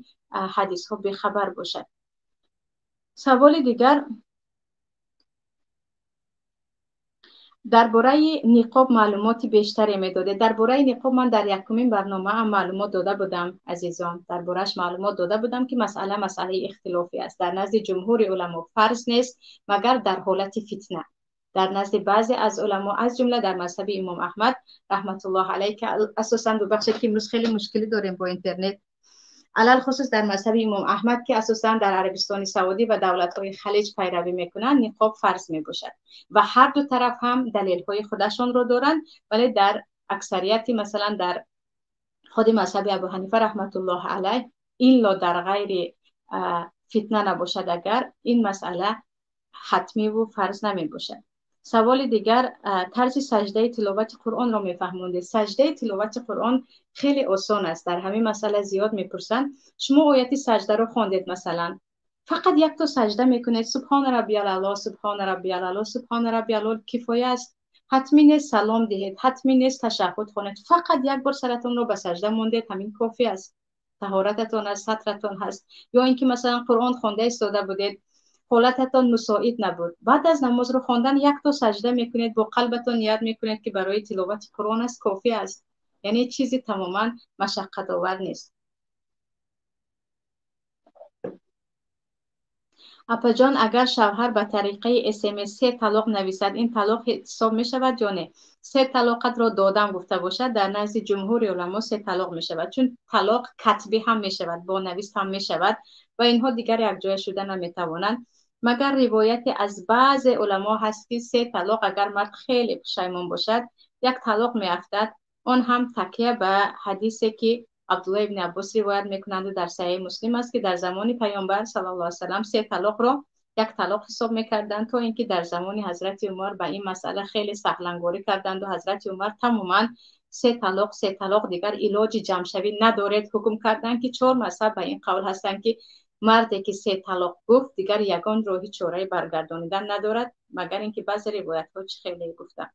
B: ҳадисҳо бехабар бошад. Саволи дигар дар бораи ниқоб маълумоти бештаре медодед. Дар бораи ниқоб ман дар якумин барномаам маълумот дода будам, азизон. Дар борааш маълумот дода будам ки масъала масъалаи ихтилофӣ аст. Дар назди ҷумҳури уламо фарз нест, магар дар ҳолати фитна. Дар назди баъзе аз уламо, аз ҷумла дар мазҳаби имом Аҳмад раҳматуллоҳ алайҳ, ки асосан бубахшед ки имрӯз хеле мушкилӣ дорем бо интернет, алалхусус дар мазҳаби имом Аҳмад ки асосан дар Арабистони Саудӣ ва давлатҳои Халиҷ пайравӣ мекунанд, ниқоб фарз мебошад ва ҳар ду тараф ҳам далелҳои худашонро доранд, вале дар аксарияти масалан дар худи мазҳаби Абу Ҳанифа раҳматуллоҳ алайҳ илло дар ғайри фитна набошад, агар ин масъала ҳатмиву фарз намебошад. Саволи дигар, тарзи саҷдаи тиловати Қуръонро мефаҳмондед. Саҷдаи тиловати Қуръон хеле осон аст. Дар ҳамин масъала зиёд мепурсанд. Шумо ояти саҷдаро хондед масалан, фақат якто саҷда мекунед, субҳона раббиял аъло, субҳона раббиял аъло, субҳона раббиял аъло кифоя аст. Ҳатмӣ нест салом диҳед, ҳатмӣ нест ташаҳҳуд хонед, фақат як бор саратонро ба саҷда мондед, ҳамин кофӣ аст. Таҳорататон аст, сатратон ҳаст. Ё ин ки масалан Қуръон хонда истода будед, ҳолататон мусоид набуд, баъд аз намозро хондан якто саҷда мекунед, бо қалбатон ният мекунед ки барои тиловати Қуръон аст, кофӣ аст. Яъне чизи тамоман машаққатовар нест. Апаҷон, агар шавҳар ба тариқаи СМС 3 талоқ нависад, ин талоқ ҳисоб мешавад ё не? 3 талоқатро додам гуфта бошад, дар назди ҷумҳури уламо 3 талоқ мешавад, чун талоқ катбӣ ҳам мешавад, бо навис ҳам мешавад. ва инҳо дигар якҷоя шуда наметавонанд. Магар ривояте аз баъзе уламо ҳаст, ки се талоқ агар мард хеле пушаймон бошад, як талоқ меафтад. Он ҳам такя ба ҳадисе, ки Абдуллоҳ ибни Аббос ривоят мекунанд, дар Саҳеҳи Муслим аст, ки дар замони Паёмбар саллаллоҳу алайҳи васаллам се талоқро як талоқ ҳисоб мекарданд, то инки дар замони Ҳазрати Умар ба ин масъала хеле саҳлангорӣ карданд ва Ҳазрати Умар тамоман се талоқ, се талоқ дигар илоҷи ҷамъшавӣ надоред ҳукм карданд, ки чор мазҳаб ба ин қавл ҳастанд, ки марде ки се талоқ гуфт, дигар ягон роҳи чораи баргардонидан надорад, магар инки баъзе ривоятҳо чӣ хеле гуфтанд.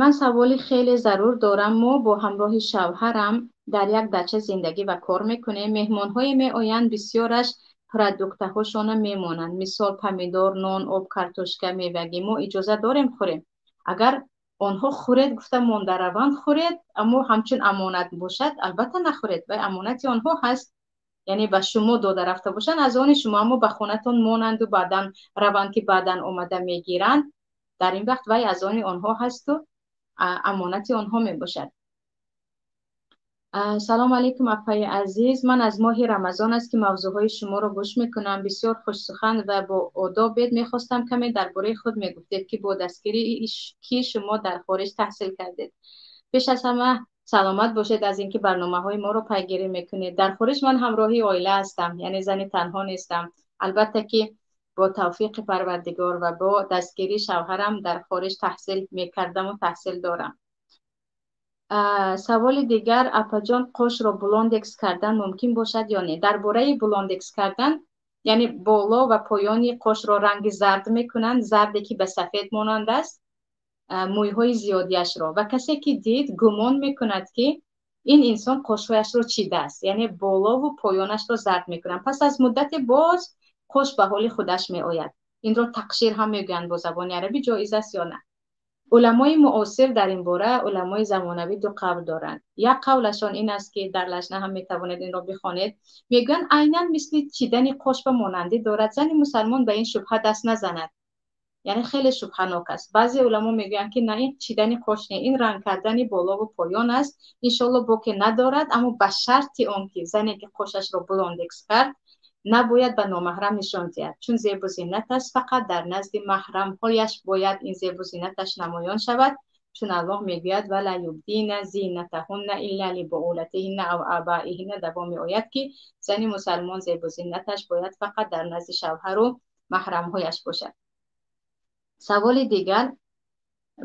B: Ман саволи хеле зарур дорам. Мо бо ҳамроҳи шавҳарам дар як дача зиндагӣ ва кор мекунем. Меҳмонҳое меоянд, бисёраш продуктаҳошона мемонанд, мисол помидор, нон, об, картошка, мевагӣ. Мо иҷоза дорем хӯрем? Агар онҳо хӯред гуфта монда раванд, хӯред, аммо ҳамчун амонат бошад, албатта нахӯред. Вай амонати онҳо ҳаст, яъне ба шумо дода рафта бошанд, аз они шумо, аммо ба хонатон монанду баъдан раванд, ки баъдан омада мегиранд, дар ин вақт вай аз они онҳо ҳасту амонати онҳо мебошад. Салом алейкум, апаи азиз. Ман аз моҳи Рамазон аст, ки мавзӯъҳои шуморо гӯш мекунам. Бисёр хушсухан ва бо одобед. Мехостам каме дар бораи худ мегуфтед, ки бо дастгирии кӣ шумо дар хориҷ таҳсил кардед. Пеш аз ҳама саломат бошед аз инки барномаҳои моро пайгирӣ мекунед. Дар хориҷ ман ҳамроҳи оила ҳастам, яъне зани танҳо нестам. Албатта ки бо тавфиқи Парвардигор ва бо дастгирии шавҳарам дар хориҷ таҳсил мекардаму таҳсил дорам. Саволи дигар: апаҷон, қошро блондекс кардан мумкин бошад ё не? Дар бораи блондекс кардан, яъне боло ва поёни қошро ранги зард мекунанд, зарде ки ба сафед монанд аст, мӯйҳои зиёдиашро, ва касе ки дид, гумон мекунад, ки ин инсон қошҳояшро чидааст, яъне болову поёнашро зард мекунанд. Пас аз муддате боз қош ба ҳоли худаш меояд. Инро тақшир ҳам мегӯянд бо забони арабӣ. Ҷоиз аст ё на? Уламои муосир дар ин бора, уламои замонавӣ ду қавл доранд. Як қавлашон ин аст, ки дар лаҷна ҳам метавонед инро бихонед, мегӯянд, айнан мисли чидани қош ба монандӣ дорад, зани мусалмон ба ин шубҳа даст назанад, яъне хеле шубҳанок аст. Баъзе уламо мегӯянд, ки на, ин чидани қош не, ин ранг кардани болову поён аст, иншолло боке надорад, аммо ба шарти он ки зане ки қошашро блондекс кард, набояд ба номаҳрам нишон диҳад, чун зебу зинат аст, фақат дар назди маҳрамҳояш бояд ин зебу зинаташ намоён шавад, чун Аллоҳ мегӯяд: «Вала юбдина зинатаҳунна илла либуулатиҳинна ав абаиҳинна». Давоми оят, ки зани мусалмон зебу зинаташ бояд фақат дар назди шавҳару маҳрамҳояш бошад. Саволи дигар: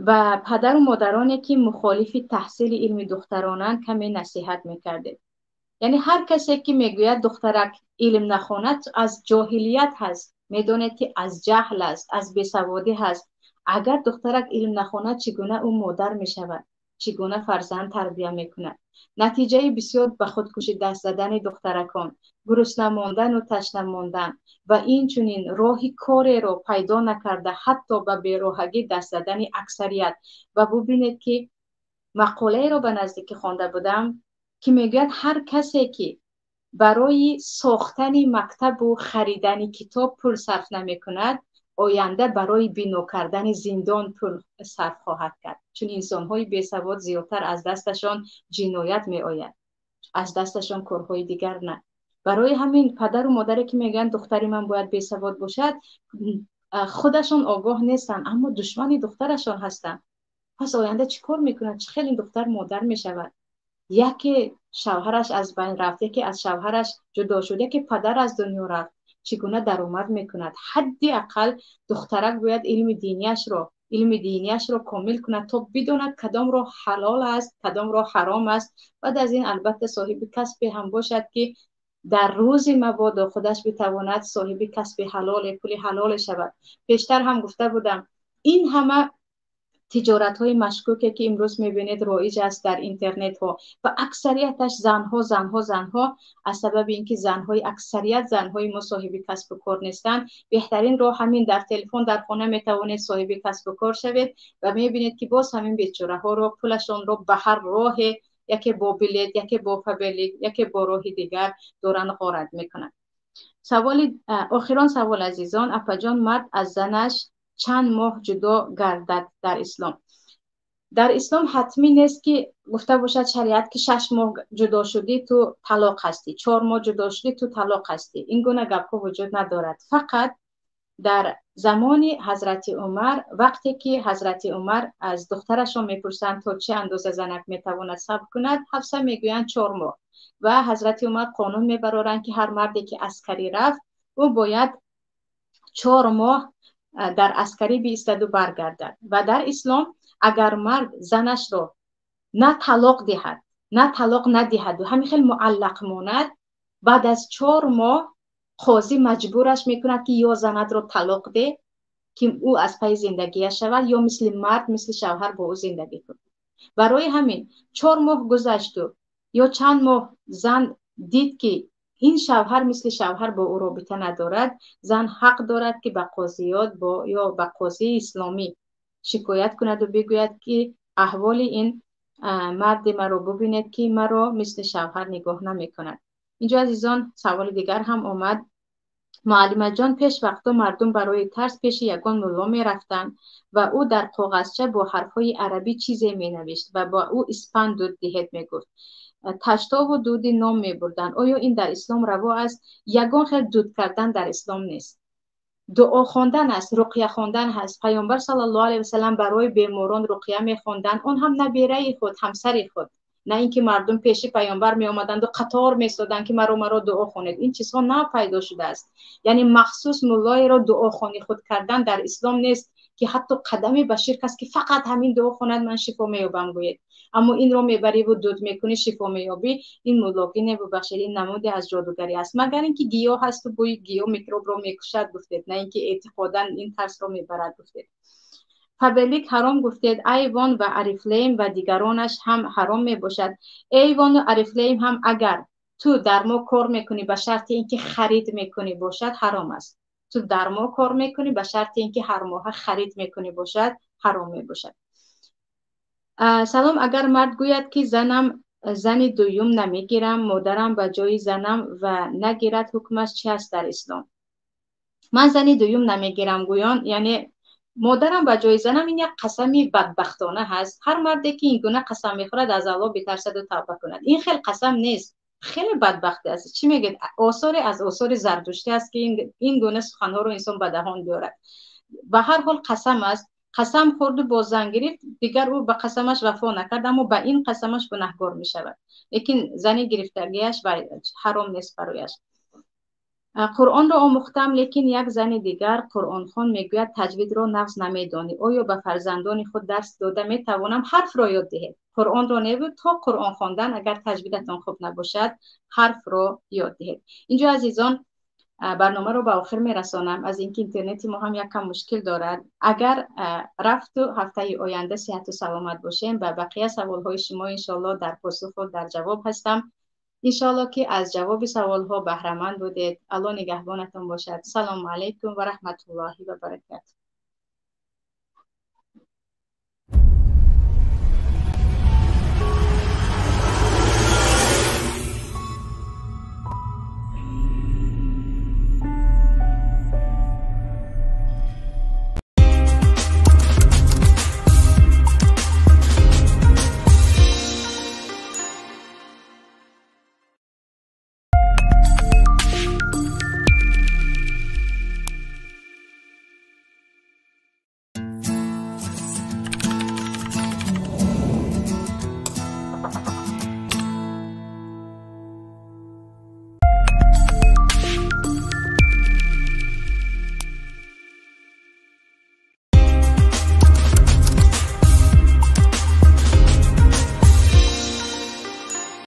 B: ба падару модароне, ки мухолифи таҳсили илми духтаронанд, каме насиҳат мекардед. Яъне ҳар касе ки мегӯяд духтарак илм нахонад, аз ҷоҳилият ҳаст, медонед ки аз ҷаҳл аст, аз бесаводӣ ҳаст. Агар духтарак илм нахонад, чӣ гуна ӯ модар мешавад, чӣ гуна фарзанд тарбия мекунад? Натиҷаи бисёр ба худкушӣ даст задани духтаракон, гурусна мондану ташна мондан ва инчунин роҳи кореро пайдо накарда, ҳатто ба бероҳагӣ даст задани аксарият. Ва бубинед, ки мақолаеро ба наздикӣ хонда будам, ки мегӯяд, ҳар касе ки барои сохтани мактабу харидани китоб пул сарф намекунад, оянда барои бино кардани зиндон пул сарф хоҳад кард, чун инсонҳои бесавод зиёдтар аз дасташон ҷиноят меояд, аз дасташон корҳои дигар на. Барои ҳамин падару модаре ки мегӯянд духтари ман бояд бесавод бошад, худашон огоҳ нестанд, аммо душмани духтарашон ҳастанд. Пас оянда чӣ кор мекунад? Чӣ хел ин духтар модар мешавад? Яке шавҳараш аз байн рафт, яке аз шавҳараш ҷудо шуд, яке падар аз дунё рафт, чӣ гуна даромад мекунад? Ҳадди ақал духтарак бояд илми динияшро комил кунад, то бидонад кадом роҳ ҳалол аст, кадом роҳ ҳаром аст. Баъд аз ин албатта соҳиби касбе ҳам бошад, ки дар рӯзи мабодо худаш битавонад соҳиби касби ҳалоле, пули ҳалоле шавад. Пештар ҳам гуфта будам, ин ҳама тиҷоратҳои машкуке, ки имрӯз мебинед роиҷ аст дар интернетҳо ва аксарияташ занҳо, занҳо, занҳо, аз сабаби ин ки занҳои аксарият, занҳои мо соҳиби касбу кор нестанд, беҳтарин роҳ ҳамин: дар телефон, дар хона метавонед соҳиби касбу кор шавед. Ва мебинед, ки боз ҳамин бечораҳоро пулашонро ба ҳар роҳе, яке бо билет, яке бо Фаберлик, яке бо роҳи дигар доранд ғорат мекунанд. Саволи охирон, савол азизон: апаҷон, мард аз занаш чанд моҳ ҷудо гардад дар ислом? Дар ислом ҳатмӣ нест ки гуфта бошад шариат ки 6 моҳ ҷудо шудӣ ту талоқ ҳастӣ, 4 моҳ ҷудо шудӣ ту талоқ ҳастӣ. Ин гуна гапҳо вуҷуд надорад. Фақат дар замони ҳазрати Умар, вақте ки ҳазрати Умар аз духтарашон мепурсанд то чӣ андоза занак метавонад сабр кунад, Ҳафса мегӯянд 4 моҳ. Ва ҳазрати Умар қонун мебароранд ки ҳар марде ки аскарӣ рафт, ӯ бояд 4 моҳ дар аскарӣ биистаду баргардад. Ва дар ислом агар мард занашро на талоқ диҳад, на талоқ надиҳаду ҳамин хел муаллақ монад, баъд аз 4 моҳ қозӣ маҷбураш мекунад ки ё занатро талоқ де, ки ӯ аз пайи зиндагиаш шавад, ё мисли мард, мисли шавҳар бо ӯ зиндагӣ кунад. Барои ҳамин 4 моҳ гузашту ё чанд моҳ зан дид ки ин шавҳар мисли шавҳар бо ӯ робита надорад, зан ҳақ дорад ки ба қозиёт ё ба қозии исломӣ шикоят кунаду бигӯяд ки аҳволи ин марди маро бубинед ки маро мисли шавҳар нигоҳ намекунад. Инҷо азизон саволи дигар ҳам омад. Муаллимаҷон, пеш вақто мардум барои тарс пеши ягон мулло мерафтанд ва ӯ дар коғазча бо ҳарфҳои арабӣ чизе менавишт ва ба ӯ испан дуд диҳед мегуфт. Таштову дуди ном мебурданд. Оё ин дар ислом раво аст? Ягон хел дуд кардан дар ислом нест. Дуо хондан аст, руқия хондан ҳаст. Паёмбар саллаллоҳу алайҳи васаллам барои беморон руқия мехонданд, он ҳам набераи худ, ҳамсари худ. На ин ки мардум пеши паёмбар меомаданду қатор месоданд ки маро дуо хонед. Ин чизҳо нав пайдо шудааст. Яъне махсус муллоеро дуохони худ кардан дар ислом нест ки ҳатто қадаме ба ширк аст ки фақат ҳамин дуо хонад ман шифо меёбам гӯед. Аммо инро мебариву дуд мекунӣ шифо меёбӣ, ин муллогӣ не, бубахшед, ин намуде аз ҷодугарӣ аст. Магар ин ки гиёҳ ҳасту бӯи гиёҳ микробро мекушад гуфтед, на ин ки эътиқодан ин тарсро мебарад гуфтед. Фаберлик ҳаром гуфтед, Айвон ва Арифлейм ва дигаронаш ҳам ҳаром мебошад. Эйвону Арифлейм ҳам агар ту дар мо кор мекунӣ ба шарти ин ки харид мекунӣ бошад, ҳаром аст. Ту дар мо кор мекунӣ ба шарти ин ки ҳар моҳа харид мекунӣ бошад, ҳаром мебошад. Салом, агар мард гӯяд ки занам зани дуюм намегирам, модарам ба ҷои занам ва нагирад, ҳукмаш чи аст дар ислом? Ман зани дуюм намегирам гӯён, яъне модарам ба ҷои занам, ин як қасами бадбахтона ҳаст. Ҳар марде ки ин гуна қасам мехӯрад аз Аллоҳ битарсаду тавба кунад. Ин хел қасам нест, хеле бадбахтӣ аст. Чӣ мегӯед? Осоре аз осори зардуштӣ аст ки ин гуна суханҳоро инсон ба даҳон биёрад. Ба ҳар ҳол қасам аст. Қасам хӯрду бо зан гирифт, дигар ӯ ба қасамаш вафо накард, аммо ба ин қасамаш гунаҳгор мешавад. Лекин зани гирифтагиаш ҳаром нест барояш. Қуръонро омӯхтам, лекин як зани дигар қуръонхон мегӯяд таҷвидро нағз намедонӣ. Оё ба фарзандони худ дарс дода метавонам? Ҳарфро ёд диҳед. Қуръонро не, то қуръон хондан агар таҷвидатон хуб набошад, ҳарфро ёд диҳед. Инҷо азизон барномаро ба охир мерасонам. Аз инки интернети мо ҳам якам мушкил дорад. Агар рафту ҳафтаи оянда сиҳату саломат бошем, ба бақия саволҳои шумо иншоаллоҳ дар посуху дар ҷавоб ҳастам. Иншоаллоҳ ки аз ҷавоби саволҳо баҳраманд будед. Аллоҳ нигаҳбонатон бошад. Салому алайкум ва раҳматуллоҳи ва баракатуҳ.